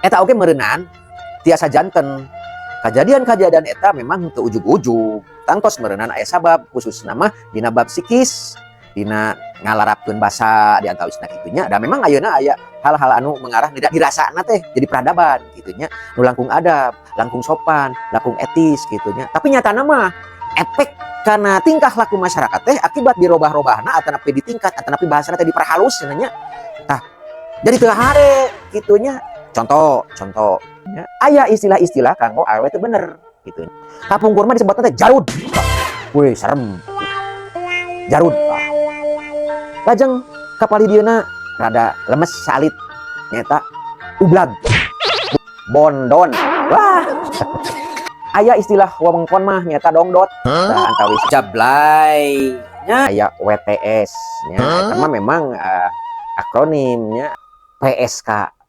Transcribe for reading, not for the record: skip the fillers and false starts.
Eta oge meureunan tiasa janten kajadian-kajadian eta memang teu ujug-ujug. Tangtos meureunan aya sabab, khususna mah dina bab psikis, dina ngalarapkeun basa di antawisna kitu nya. Da memang ayeuna aya hal-hal anu mengarah tidak dirasana teh jadi peradaban kitu nya, nu langkung adab, langkung sopan, langkung etis kitu nya. Tapi nyatana mah efek karena tingkah laku masyarakat teh akibat dirobah-robahna atanapi ditingkat atanapi bahasana teh diperhalus cenah nya. Tah, jadi teu hare kitu nya. Contoh, contoh nya, aya istilah-istilah kanggo awewe teu bener gitu. Kapungkur mah disebutna teh jarud. Wih, serem. Jarud. Ah. Lajeng kapali dieuna rada lemes salit nyaeta ublag. Bondon. Wah. Aya istilah wewengkon mah nyaeta dongdot. Nah, antawis jablay nya, aya WTS nya, eta mah memang akronimnya PSK.